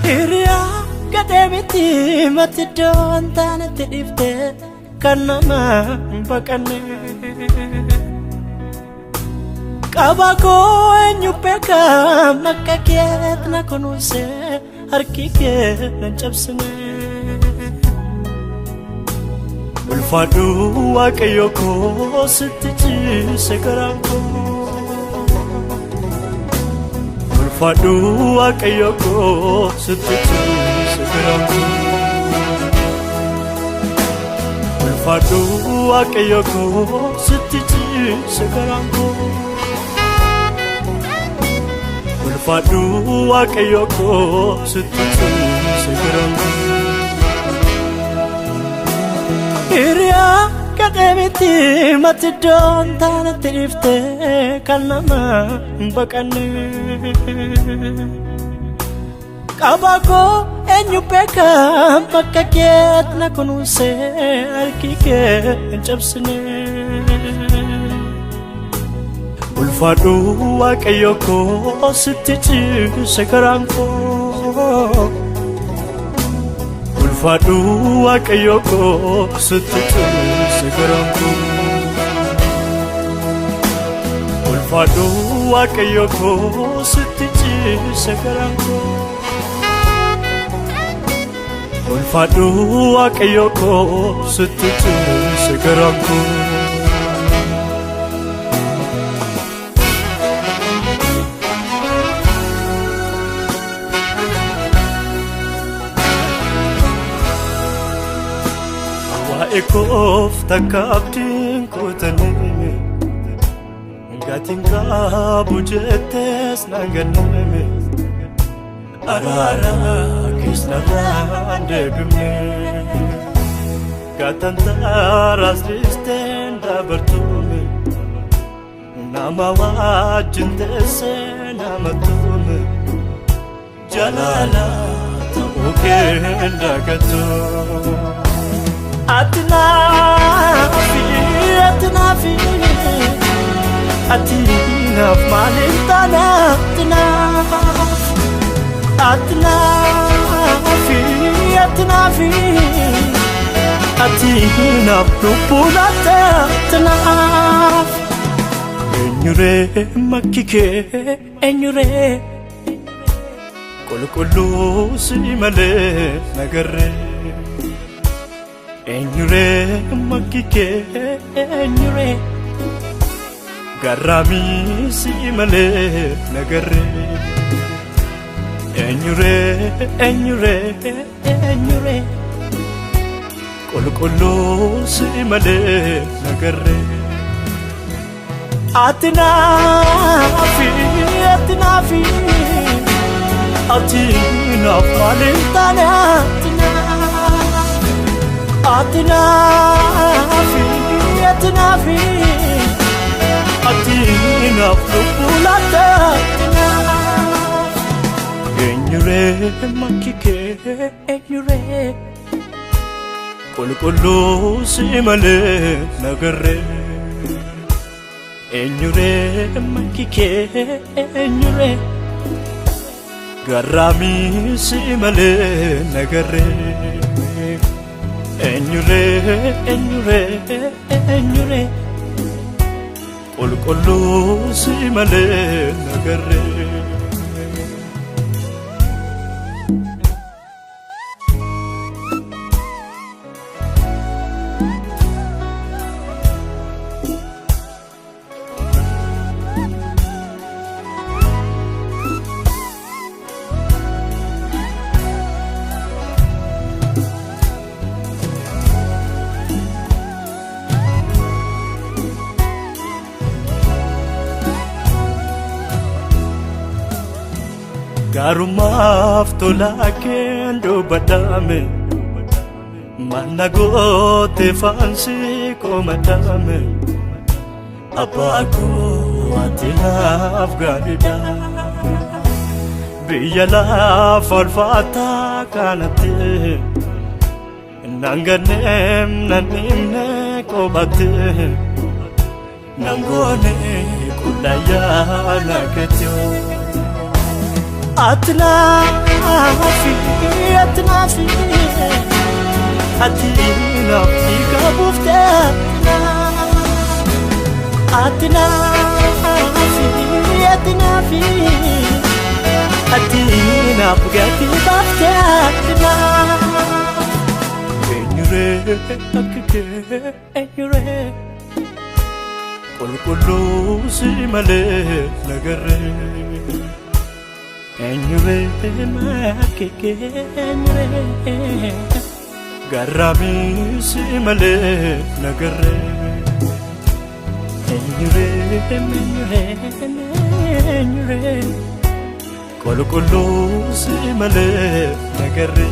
Hiriyaa gadhee miti mati iddoon taanetti dhiiftee kan nama hin baqanne. Qaba koo eenyu beeka akka keet na kunuunsee harki kee nan cabsine. Ulfaadhu Waaqayyo koo sitti ciise garaan koo. Ulfaadhu Waaqayyo koo sitti ciise garaan koo. Ulfaadhu Waaqayyo koo sitti ciise garaan koo. Ulfaadhu Waaqayyo koo sitti ciise garaan koo. Hiriyaa gadhee miti mati iddoon taanetti dhiiftee kan nama hin baqanne. Qaba koo eenyu beeka bakka keet na kunuunsee harki kee hin cabsine. Ulfaadhu Waaqayyo koo sitti ciise garaan koo. Ulfaadhu Waaqayyo koo sitti ciise garaan koo. Ulfaadhu Waaqayyo koo sitti ciise garaan koo. Ulfaadhu Waaqayyo koo sitti ciise garaan koo. Waa'ee koof takka abdiin kutanime gatiin qabu jettees naan ganname araara kees narraan deebifne gatantaaraas dhiisteen dabartume nama wajjin teessee nama tume jalaala ta'uu kee hin dagattu. Ati naafi, ati naafi, ati naaf maaliif taana ati naaf. Ati naafi, ati naafi, ati naaf lubbuu laatte ati naaf. Eenyuree makki kee eenyuree qulqulluu si malee nagarree. Eenyuree makki kee eenyuree garraamii si malee nagarree. Eenyuree eenyuree eenyuree qulqulluu si malee nagarree. Ati naafi ati naafi ati naaf maaliif taane ati naaf. Ati naafi ati naafi ati naaf lubbuu laatte ati naaf. Eenyuree makki kee eenyuree qulqulluu si malee nagarree. Eenyuree makki kee eenyuree garraamii si malee nagarree. Eenyuree eenyuree eenyuree qulqulluu si malee nagarree. Gaarummaaf tolaa keen dubbadhaame Manna goote faansi komadame abbaa koo ati naaf gaariidha. Biyya lafa ulfaataa kanatti nan ganneem nan dhiibne qobatte nan goone qullayyaa keetti. Ati naafi, ati naafi, ati naaf dhiiga buufte. Ati naafi, ati naafi, ati naaf gatii baafte ati naaf. Eenyuree akka kee, eenyuree qulqulluu si malee nagarree? Eenyuree akka kee, eenyuree garraamii si malee nagarree? Eenyuree, eenyuree, eenyuree qulqulluu si malee nagarree?